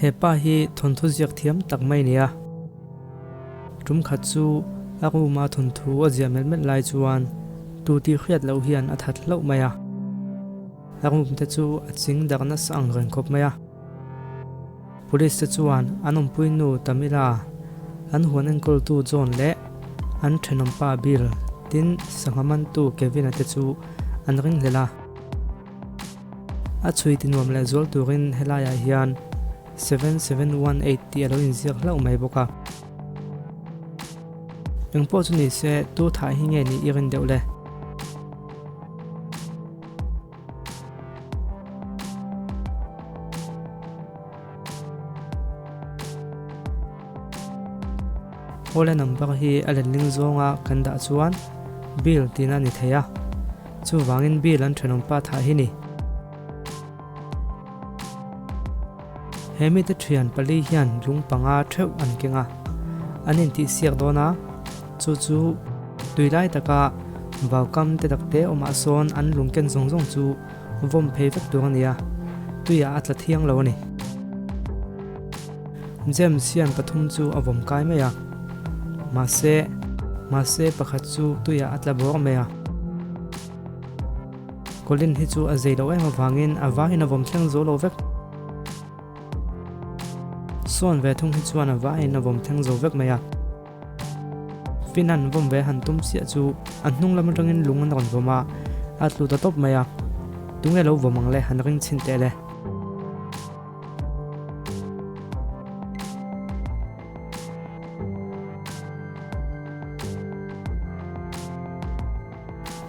He pa hi thawnthu ziak thiam tak mai a ni a. Tum khat chu a room a thawnthu a ziah melh melh lai chuan tu tih hriat loh hian a that hlauh mai a. A room te chu a ching darh nasa ang reng khawp mai a. Police te chuan an awmpui nu Tamila, an huan enkawltu John leh an thenawmpa Bill tin sangha mantu Kevin-a te chu an ringhlel a. A chhui ti nuam leh zual turin helaiah hian 7718 tih a lo inziak hlauh mai bawk a. Engpawh chu ni se tu thah hi nge nih i rin deuh le? Awle number hi a letling zawnga kan dah chuan bill tihna a ni thei a, chuvangin bill an thenawm pa thah hi ni. He mite thian pali hian lung panga theuh an keng a, an intihsiak dawn a, chu chu tui lai taka vaukam te takte awmah sawn an lung ken zawng zawng chu vawm phei vek tur a ni a, tuiah a tla thiang lo a ni. James hian pathum chu a vawm kai mai a, mahse mahse pakhat chu tuiah a tla bawr mai a. Colin hi chu a zei lo em avangin a vaiin a vawm thleng zo lo vek. Sawn ve thung hi chuan a vaiin a vawm thleng zo vek mai a. Finn an vawm ve han tum chiah chu a hnung lam atangin lung an rawn vawm a, a tlu ta tawp mai a. Tunge lo vawm ang le han ring chhin teh le.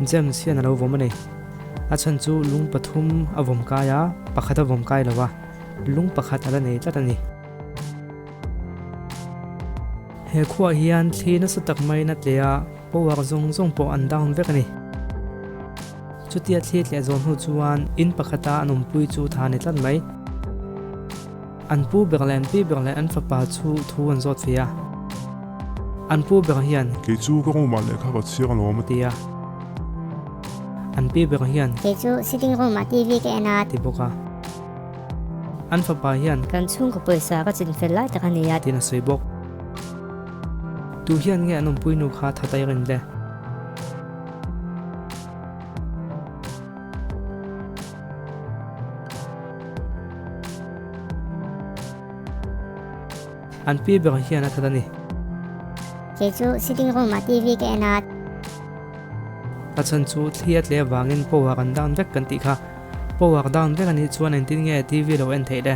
James hian a lo vawm a ni. A chhan chu lung pathum a vawm kai a, pakhat a vawm kai lo a, lung pakhat a la nei tlat a ni. He khuaah hian thli nasa tak maiin a tle a, power zawng zawng pawh an down vek a ni. Chutia thli tleh zawh hnu chuan in pakhata an awmpui chu tha a ni tlat mai. An pu ber leh an pi ber leh an fapa chu thu an zawt ve a. An pu ber hian. Kei chu ka room ah lehkha ka chhiar alawm a ti a. An pi ber hian. Kei chu sitting room ah TV ka en a. Ti bawk a. An fapa hian. Kan chhungkaw pawisa ka chin fel lai tak a ni a. Tiin a sawi bawk. Tu hian nge an awmpui nu kha tha tai rin le? An pi ber hian a that a ni. Kei chu sitting room ah TV ka en a. A chhan chu thli a tle avangin power an down vek kan tih kha. Power down vek a nih chuan engtin nge TV lo en theih le?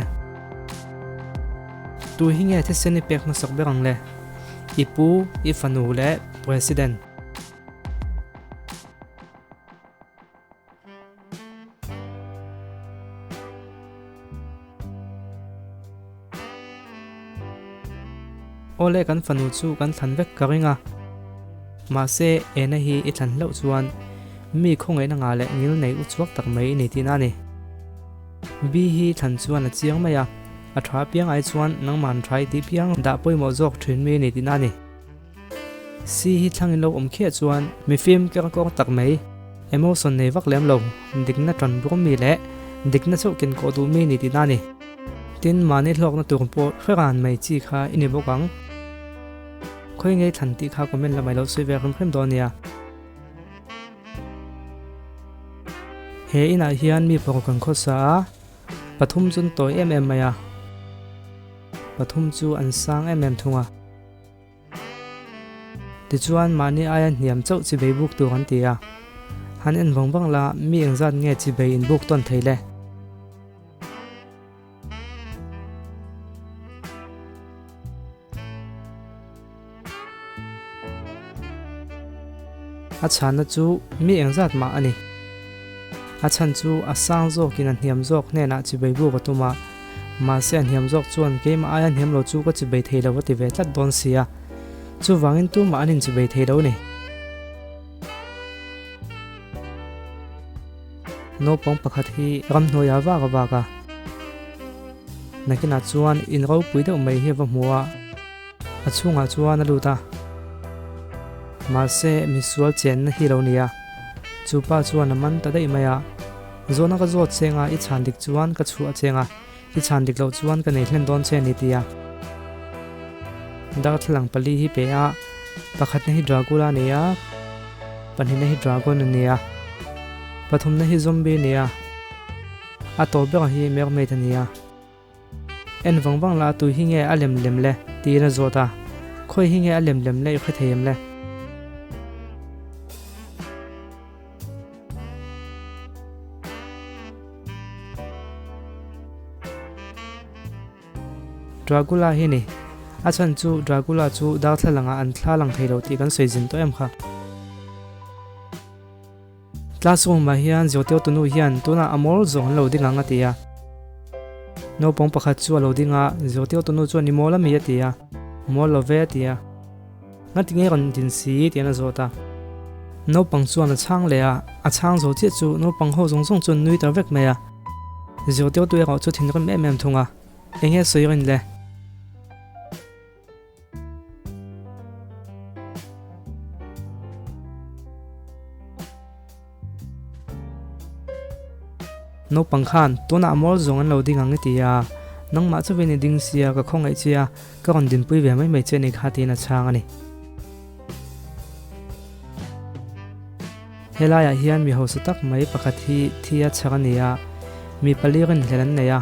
Tu hi nge thisen i pek hmasak ber ang le? I pu, i fanu leh President. Awle kan fanu chu kan thlan vek ka ring a, mahse ena hi i thlan hlauh chuan mi khawngaihna ngah leh ngil nei u chhuak tak mai i ni tihna a ni. B hi thlan chuan a chiang mai a, a tha piang ai chuan nangman tha i tih piang dah pawimawh zawk thin mi i ni tihna a ni. Si hi thlang in lo awm khiah chuan mi fim ker kawng tak mai, emotion nei vak lem lo, dikna tan bur mi leh dikna chauh ken kawh duh mi ni tihna a ni. Tin, mahni hlawkna tur pawh hre ran mai chi kha i ni bawk ang. Khawi ngei thlan tih kha comment lamah i lo sawi ve hrim hrim dawn nia. He inah hian mi paruk an khawsa a, pathum chu an tawi em em mai a, pathum chu an sang em em thung a. Tichuan mahni aia hniam chauh chibei buk tur an ti a, han en vang vang la mi engzat nge chibei in buk tawn thei le? A chhanna chu mi engzat mah a ni. A chhan chu a sang zawkin a hniam zawk hnenah chibei buk a tum a. Mahse a hniam zawk chuan keimah aia hniam lo chu ka chibei thei lo a ti ve tlat dawn si a, chuvangin tumah an inchibei thei lo ni. Naupang pakhat hi ramhnuaiah vak a vak a, nakinah chuan in ropui deuh mai hi a va hmu a, a chhungah chuan a lut a. Mahse misual chenna hi lo ni a, chupa chuan a man ta daih mai a. Zawhna ka zawt cheng a, i chhan dik chuan ka chhuah cheng a. I chhan dik loh chuan ka nei hlen dawn che a ni ti a. Darthlalang pali hi pe a, pakhatna hi Dracula a ni a, pahnihna hi Dragon a ni a, pathumna hi Zombie a ni a, a tawp berah hi Mermaid a ni a. En vang vang la tui hi nge a lem lem le tiin a zawt a, khawi hi nge a lem lem le i hre thei em le? Dracula hi ni. A chhan chu Dracula chu darthlalangah an thla lang thei lo tih kan sawi zin tawh em kha. Classroom ah hian Zoteo tunu hian tunah a mawl zawng an lo ding ang a ti a. Naupang pakhat chu a lo ding a, Zoteo tunu chuan i mawl ami a ti a. Mawl lo ve a ti a. Ngati nge rawn din si tiin a zawt a. Naupang chuan a chhang leh a, a chhang zo chiah chu naupang ho zawng zawng chuan nui ta vek mai a. Zoteo tu erawh chu thinrim em em thung a. Enge sawi rin le? Naupang khan tunah mawl zawng an lo ding ang i ti a, nangmah chauhin i ding sia ka khawngaih che a, ka rawn dinpui ve mai mai che a ni kha tiin a chhang a ni. Helaiah hian mi hausa tak mai pakhat hi thi a chhak a ni a, mi pali rinhlelh an nei a.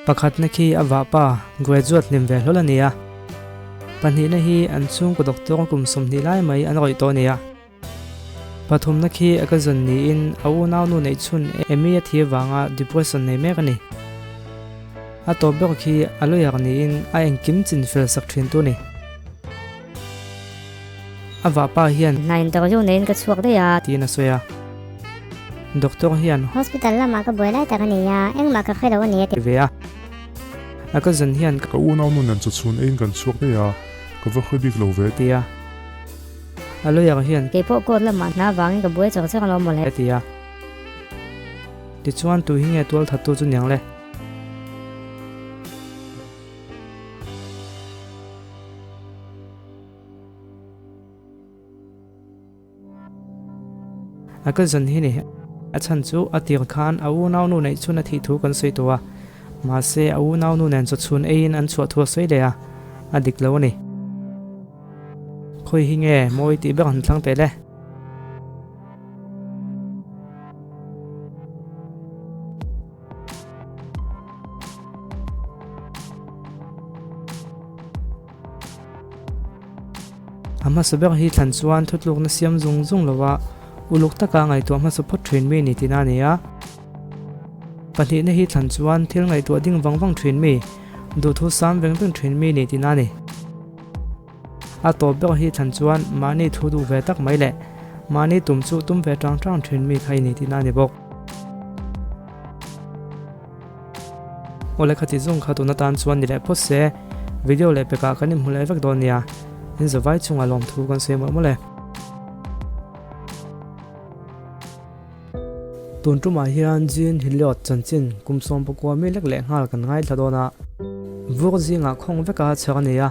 Pakhatna khi a vahpa graduate hlim ve hlawl a ni a, pahnihna hi an chhungkaw doctor kum 20 lai mai an rawih tawh a ni a, pathumna khi a cousin niin a unau nu neih chhun Amy a thi avanga depression nei mek a ni. A tawp ber khi a lawyer niin a engkim chin fel sak thin tu a ni. A vahpa hian. Hna interview neiin ka chhuak daih a. Tiin a sawi a. Doctor hian. Hospital lamah ka buai lai tak a ni a, engmah ka hre lo a ni a ti. Ve a. A cousin hian. Ka unau nu nen chawchhun eiin kan chhuak daih a, ka va hre bik lo ve. Ti a. A lawyer hian. Kei pawh court lamah hna vangin ka buai chak chak alawm mawle. A ti a. Tichuan tu hi nge tualthattu chu niang le? A ka zan hi ni. A chhan chu a tir khan a unau nu neih chhun a thih thu kan sawi tawh a, mahse a unau nu nen chawchhun eiin an chhuah thu a sawi leh a, a dik lo a ni. Khawi hi nge mawi tih ber han thlang teh le? A hmasa ber hi thlan chuan thutlukna siam zung zung lova uluk taka ngaihtuah hmasa phawt thin mi ni tina a ni a. Pahnihna hi thlan chuan thil ngaihtuah ding vang vang thin mi, duhthu sam veng veng thin mi ni tina a ni. A tawp ber hi thlan chuan mahni thu duh ve tak mai leh mahni tum chu tum ve tang tang thin mi kha i ni tina a ni bawk. Awle khati zawng kha tuna tan chuan ni leh phawt se, video leh pekah kan inhmu leh vek dawn nia, in zavai chungah lawmthu kan sawi mawlh mawlh e. Tun tumah hian Jean Hilliot chanchin kum 19 mi lek leh nghal kan ngaithla dawn a, vur zingah khawng veka chher a ni a,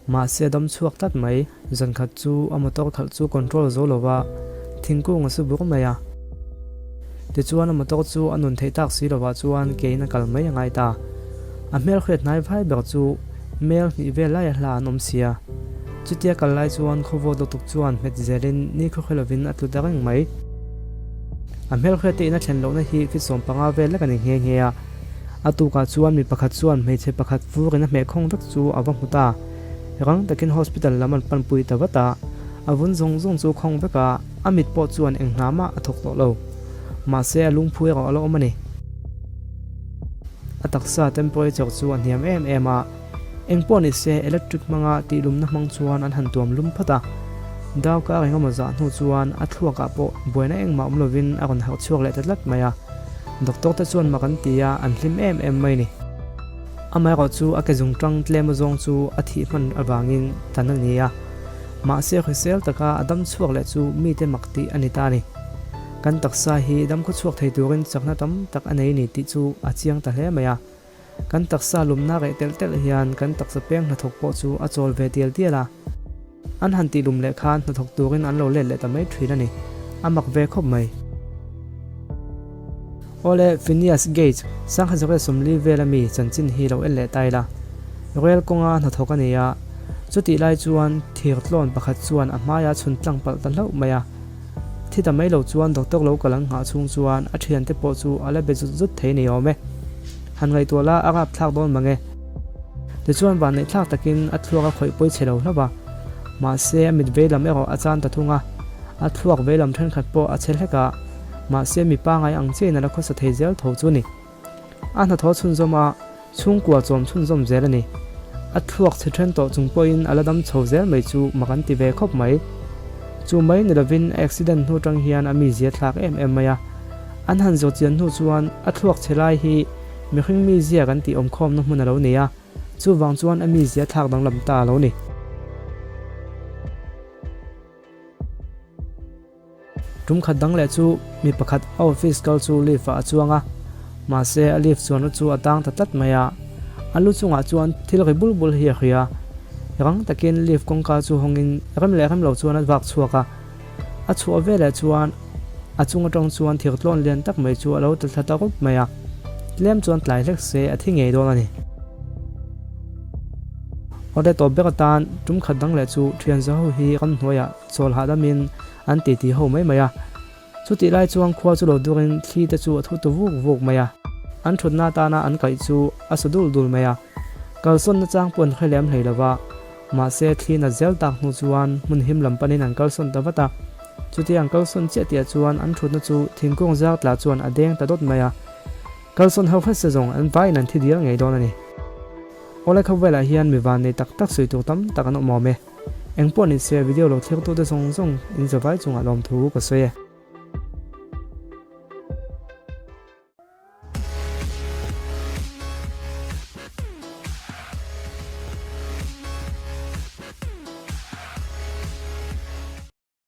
mahse a dam chhuak tlat mai, zankhat chu a motor khalh chu control zo lova thingkung a su bur mai a. Tichuan a motor chu a nun theih tak si lovah chuan kein a kal mai a ngai ta. A hmelhriat hnai vai ber chu mel hnih vel laia hla an awm sia. Chutia kal lai chuan khawvawt lutuk chuan hmet zelin ni khawkhe lovin a tlu ta reng mai. A hmelhriat te in a thlen lohna hi fit 15 vel lek a ni nghe nghe a. A tukah chuan mi pakhat chuan hmeichhe pakhat vurin a hmeh khawng vek chu a va hmu ta. Rang takin hospital lam an panpui ta vat a. A vun zawng zawng chu khawng vek a. A mit pawh chuan eng hna mah a thawk tawh lo. Mahse a lungphu erawh a la awm a ni. A taksa temperature chu a hniam em em a, eng pawh ni se electric hmanga tihlumna hmang chuan an han tuam lum phawt a. Darkar engemaw zah hnu chuan a thluakah pawh buaina engmah awm lovin a rawn harh chhuak leh ta tlat mai a. Doctor te chuan mak an ti a, an hlim em em mai a ni. Amaherawh chu a ke zung tang tlem azawng chu a thih hman avangin tan a ni a. Mahse hrisel taka a dam chhuak leh chu mite mak tih a ni ta a ni. Kan taksa hi dam khaw chhuak thei turin chakna tam tak a nei ni tih chu a chiang ta hle mai a. Kan taksa lumna reh telh telh hian kan taksa peng hnathawk pawh chu a chawl ve tial tial a. An han tih lum leh khan hnathawk turin an lo let leh ta mai thin a ni. A mak ve khawp mai. Awle, Phineas Gage, 1940 vela mi chanchin hi lo en leh ta ila. Rel kawnga hnathawk a ni a, chutih lai chuan thir tlawn pakhat chuan a hmaia chhun tlang palh ta hlauh mai a. Thi ta mai lo chuan doctor lo kal an nghah chhung chuan a thiante pawh chu a la be zut zut thei ni awm e. Han ngaihtuah la a rapthlak dawn mang e. Tichuan vanneihthlak takin a thluak a khawih pawi chhe lo hlauh a. Mahse a mit veilam erawh a chan ta thung a, a thluak veilam thenkhat pawh a chhe hlek a, mahse mi pangai ang chiahin a la khawsa thei zel tho chu a ni. A hnathawh chhunzawm a, chhungkua chawm chhunzawm zel a ni. A thluak chhe then tawh chung pawhin a la dam chho zel mai chu mak an ti ve khawp mai. Chu mai ni lovin a accident hnu tang hian a mizia thlak em em mai a. An han zawh chian hnu chuan a thluak chhe lai hi mihring mizia kan tih awmkhawmna hmun a lo ni a, chuvang chuan a mizia thlak danglam ta a lo ni. Tum khat dang leh chu mi pakhat a office kal chu lift ah a chuang a, mahse a lift chuanna chu a tang ta tlat mai a, a lu chungah chuan thil ri bul bul hi a hria. Rang takin lift kawngka chu hawngin rem leh rem lo chuan a vak chhuak a, a chhuah veleh chuan a chung atang chuan thir tlawn lian tak mai chu a lo tla thla ta rup mai a, tlem chuan tlai hlek se a thi ngei dawn a ni. Awle tawp ber atan tum khat dang leh chu thian za ho hi ramhnuaiah chawl hahdamin an titi ho mai mai a. Chutih lai chuan khua chu lo durin thli te chu a thu tu vuk vuk mai a. An thutna atana an kaih chu a su dul dul mai a. Kalsawnna chang pawh an hre lem hlei lo va. Mahse thli nat zel tak hnu chuan hmun him lam panin an kalsawn ta vat a. Chutia an kalsawn chiah tihah chuan an thutna chu thingkung zar tla chuan a deng ta dawt mai a. Kalsawn ho hret se zawng an vaiin an thi dial ngei dawn a ni. Awle khawvelah hian mi vannei tak tak sawi tur tam tak an awm awm e. Engpawh ni se video lo thlir tute zawng zawng in zavai chungah lawmthu ka sawi e.